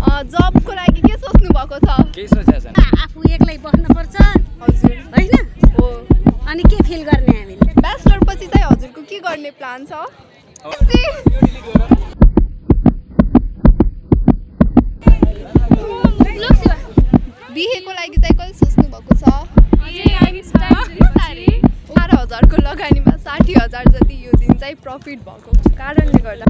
जबको लागि के सोच्नु भएको छ? केही सोचेको छैन। आफू एक्लै बस्नुपर्छ हजुर हैन हो। अनि के फिल गर्ने हामीले? ब्याचलर पछि चाहिँ हजुरको के गर्ने प्लान छ? बिहेको लागि चाहिँ कहिले सोच्नु भएको छ? 18,000 को लगानीमा 60,000 जति यो दिन चाहिँ प्रफिट भएको कारणले गर्दा।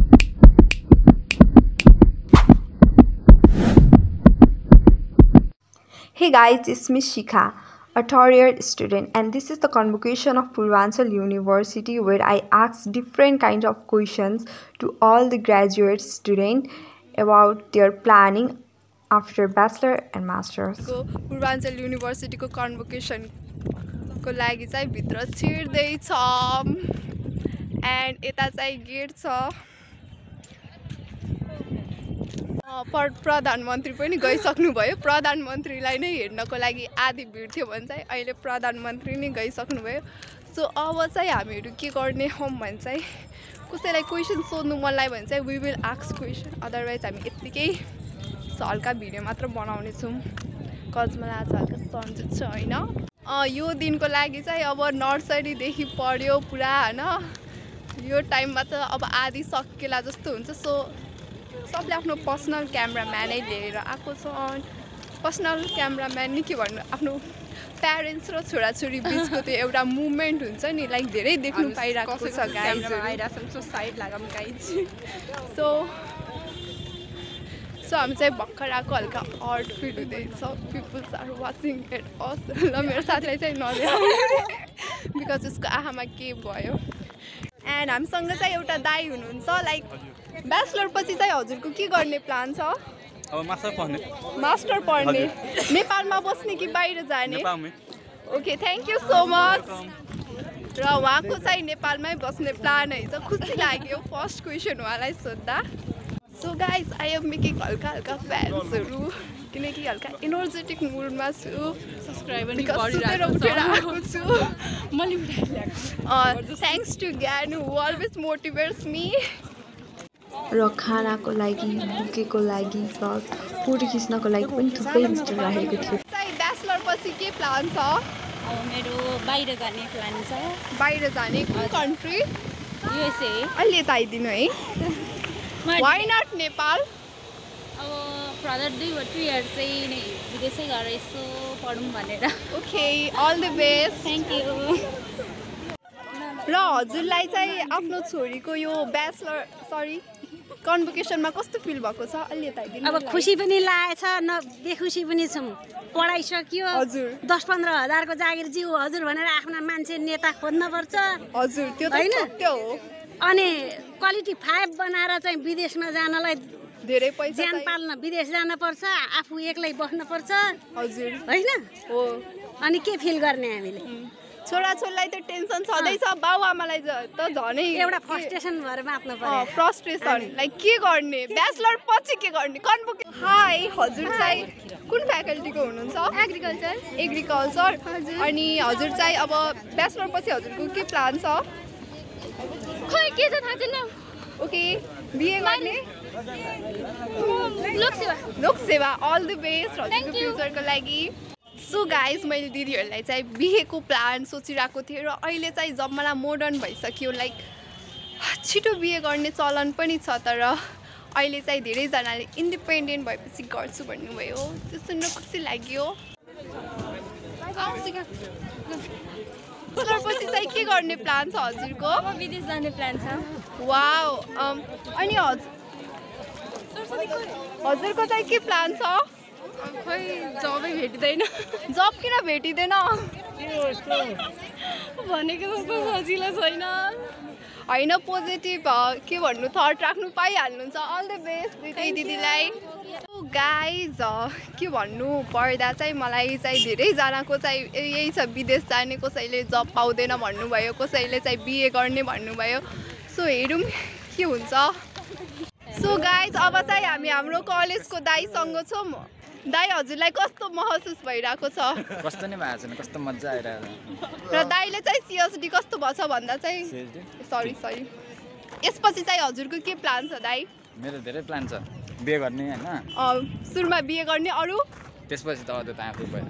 Hey guys, it's Miss Shikha, a third-year student, and this is the convocation of Purvanchal University, where I ask different kinds of questions to all the graduate students about their planning after bachelor and masters. Purvanchal University को convocation को लागि चाहिँ भित्र छिर्दै छम and यता चाहिँ get छ। प्रधानमन्त्री पनि गइसक्नु भयो। प्रधानमन्त्रीलाई नै हेर्नको लागि आधी भिड थियो भने चाहिँ अहिले प्रधानमन्त्री नै गइसक्नु भयो। सो अब चाहिँ हामीहरू के गर्ने हौँ भने चाहिँ कसैलाई क्वेसन सोध्नु मन लाग्यो भने चाहिँ we will ask question, otherwise हामी यत्तिकै हल्का भिडियो मात्र बनाउने छौँ। कज मलाई आज हल्का सन्चो छ होइन। यो दिनको लागि चाहिँ अब नर्सरीदेखि पढ्यो पुरा होइन। यो टाइममा त अब आधी सकिएला जस्तो हुन्छ। सो सबले आफ्नो पर्सनल क्यामराम्यानै लिएर आएको छ। पर्सनल क्यामराम्यान नि के भन्नु, आफ्नो प्यारेन्ट्स र छोराछोरी बिचको त्यो एउटा मुभमेन्ट हुन्छ नि, लाइक धेरै देख्नु पाइरहेको छ गाइज। सो हामी चाहिँ भर्खर आएको हल्का अर्ड फिल हुँदैछ। Peoples are watching at us. ल मेरो साथीलाई चाहिँ नदेऊ बिकज उसको आँखामा के भयो। एन्ड हामीसँग चाहिँ एउटा दाई हुनुहुन्छ। लाइक ब्याचलर पछि चाहिँ हजुरको के गर्ने प्लान छ? अब मास्टर पढ्ने। नेपालमा बस्ने कि बाहिर जाने? Okay, thank you so much. र उहाँको चाहिँ नेपालमै बस्ने प्लान है। खुसी लाग्यो फर्स्ट क्वेसन उहाँलाई सोद्धा। So guys I am making हल्का हल्का फ्यान्सहरू किनकि हल्का एनर्जेटिक मुडमा छु। सब्सक्राइबर उठेर आएको छु। थ्याङ्क्स टु ज्ञान हु अलवेज मोटिभेट्स मी। र खानाको लागि, बुकेको लागि, प्लस फोटो खिच्नको लागि पनि थुप्रै इन्स्टा राखेको थियो। ब्याचलर पछि के प्लान छ? मेरो बाहिर जाने प्लान छ। बाहिर जाने? कुन कन्ट्री? युएसए। अहिले यता आइदिनु है। Why not Nepal? अब फर्दर 2 इयर्स चाहिँ नै विदेशै गएर यसो पढौँ भनेर। Okay, all the best. Thank you. र हजुरलाई चाहिँ आफ्नो छोरीको यो ब्याचलर कन्भोकेसनमा कस्तो फिल भएको छ? अलि यता आइदिनु। अब खुसी पनि लागेछ, न बेखुसी पनि छौँ। पढाइसक्यो, हजुर 10-15 हजारको जागिर जिउ हजुर भनेर आफ्ना मान्छे नेता खोज्नुपर्छ। हजुर त्यो त सत्य हो। अनि क्वालिटी 5 बनाएर चाहिँ विदेशमा जानलाई धेरै पैसा ज्यान पाल्न विदेश जानुपर्छ, आफू एक्लै बस्नुपर्छ। हजुर होइन हो। अनि के फिल गर्ने हामीले? छोराछोरीलाई त टेन्सन छँदैछ, बाउआमालाई त झनै एउटा फ्रस्ट्रेसन भएर बाँच्नु पर्यो। फ्रस्ट्रेसन लाइक के गर्ने? ब्याचलर पछि के गर्ने? हाई, हजुर चाहिँ कुन फ्याकल्टीको हुनुहुन्छ? एग्रिकल्चर। अनि हजुर चाहिँ अब ब्याचलर पछि हजुरको के प्लान छ? खोइ के छ थाहा छैन। ओके, बिए गर्ने? लोकसेवा। अल द बेस्ट हजुरको फ्युचरको लागि। सो गाइज मैले दिदीहरूलाई चाहिँ बिहेको प्लान सोचिरहेको थिएँ र अहिले चाहिँ जमाना मोडर्न भइसक्यो। लाइक छिटो बिहे गर्ने चलन पनि छ, तर अहिले चाहिँ धेरैजनाले इन्डिपेन्डेन्ट भएपछि गर्छु भन्नुभयो। त्यो सुन्न खुसी लाग्यो। पछि चाहिँ के गर्ने प्लान छ हजुरको? विदेश जाने प्लान छ। वाउ। अनि हजुरको चाहिँ के प्लान छ? खोइ जबै भेटिँदैन। जब किन भेटिँदैन? भनेको जस्तो सजिलो छैन। होइन, पोजिटिभ के भन्नु थट राख्नु पाइहाल्नुहुन्छ। अल द बेस्ट दुइटै दिदीलाई। गाइज के भन्नु पर्दा चाहिँ मलाई चाहिँ धेरैजनाको चाहिँ यही छ, विदेश जाने, कसैले जब पाउँदैन भन्नुभयो, कसैले चाहिँ बिए गर्ने भन्नुभयो। सो हेरौँ के हुन्छ। सो गाइज अब चाहिँ हामी हाम्रो कलेजको दाइसँग छौँ। दाइ हजुरलाई कस्तो महसुस भइरहेको छ? कस्तो नै भएको छैन, कस्तो मजा आइरहेको। र दाइले चाहिँ सिएसडी कस्तो भछ भन्दा चाहिँ सरी यसपछि चाहिँ हजुरको के प्लान छ दाइ? मेरो धेरै प्लान छ। बिहे गर्ने होइन सुरुमा बिहे गर्ने अरू त्यसपछि त अझ त आफै भयो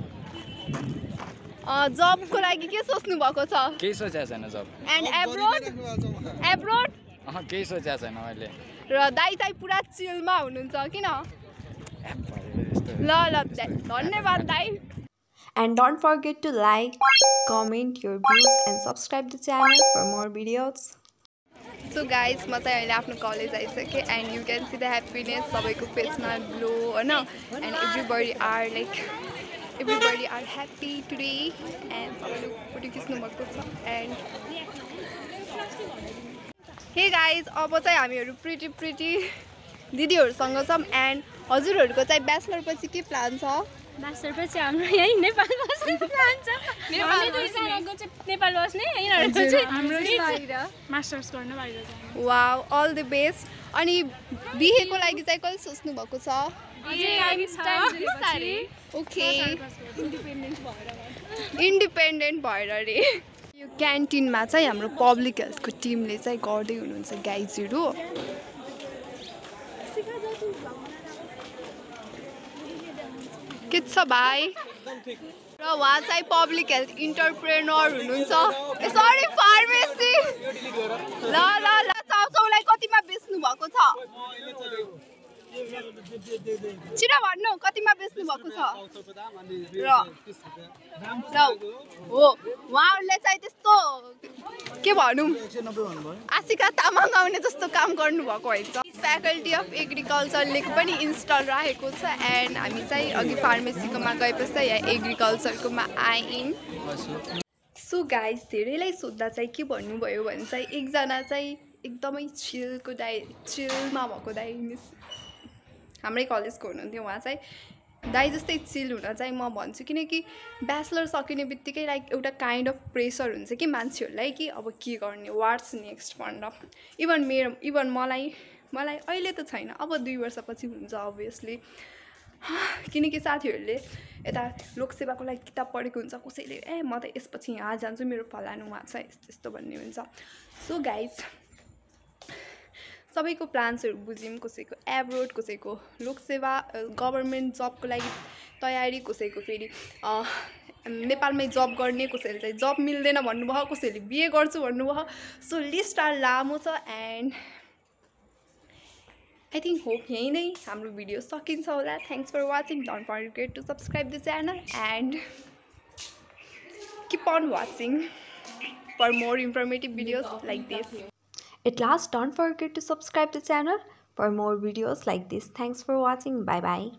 जबको लागि के सोच्नु भएको छ केही सोचेको छैन जब एन्ड एब्रोड केही सोचेको छैन अहिले र दाइ चाहिँ पुरा चिलमा हुनुहुन्छ किन ल ल धन्यवाद दाइ And don't forget to like, comment your views and subscribe the channel for more videos. So guys म चाहिँ अहिले आफ्नो कलेज आइसकेँ and you can see the happiness सबैको फेसमा ग्लो होइन and everybody are happy today and सबैले photo खिच्नु भएको छ एन्ड हे गाइज अब चाहिँ हामीहरू प्रिटी दिदीहरूसँग छौँ एन्ड हजुरहरूको चाहिँ ब्याचलर पछि के प्लान छ मास्टर पछि हाम्रो यही नेपाल बस्ने प्लान छ दुईजनाको चाहिँ नेपाल बस्ने यिनीहरूको चाहिँ हाम्रो मास्टर्स गर्न बाहिर जानु वाउ अल द बेस्ट अनि बिहेको लागि चाहिँ कहिले सोच्नु भएको छ ओके इन्डिपेन्डेन्ट भएर रे यो क्यान्टिनमा चाहिँ हाम्रो पब्लिक हेल्थको टिमले चाहिँ गर्दै हुनुहुन्छ गाइजहरू के छ भाइ र उहाँ चाहिँ पब्लिक हेल्थ इन्टरप्रेनर हुनुहुन्छ सरी फार्मेसी ल चाउचाउलाई कतिमा बेच्नु भएको छ छिटो भन्नु कतिमा बेच्नु भएको छ र हो उहाँहरूले चाहिँ त्यस्तो के भनौँ आशिका तामाङ आउने जस्तो काम गर्नुभएको हुन्छ फ्याकल्टी अफ एग्रिकल्चरले पनि इन्स्टल राखेको छ एन्ड हामी चाहिँ अघि फार्मेसीकोमा गएपछि चाहिँ यहाँ एग्रिकल्चरकोमा आयौँ सो गाइज धेरैलाई सोद्धा चाहिँ के भन्नुभयो भने चाहिँ एकजना चाहिँ एकदमै चिलमा भएको दाइ हाम्रै कलेजको हुनुहुन्थ्यो उहाँ चाहिँ दाइ जस्तै चिल हुन चाहिँ म भन्छु किनकि ब्याचलर सकिने बित्तिकै लाइक एउटा काइन्ड अफ प्रेसर हुन्छ कि मान्छेहरूलाई कि अब के गर्ने वाट्स नेक्स्ट भनेर इभन मलाई अहिले त छैन अब 2 वर्षपछि हुन्छ अभियसली किनकि साथीहरूले यता लोकसेवाको लागि किताब पढेको हुन्छ कसैले म त यसपछि यहाँ जान्छु मेरो फलानु उहाँ छ यस्तो भन्ने हुन्छ सो गाइज सबैको प्लान्सहरू बुझ्यौँ कसैको एब्रोड कसैको लोकसेवा गभर्मेन्ट जबको लागि तयारी कसैको फेरि नेपालमै जब गर्ने कसैले चाहिँ जब मिल्दैन भन्नुभयो कसैले बिहे गर्छु भन्नुभयो सो लिस्ट आर लामो छ एन्ड आई थिङ्क होप यहीँ नै हाम्रो भिडियो सकिन्छ होला thanks for watching don't forget to subscribe the channel and keep on watching for more informative videos like this At last, don't forget to subscribe the channel for more videos like this. Thanks for watching. Bye bye.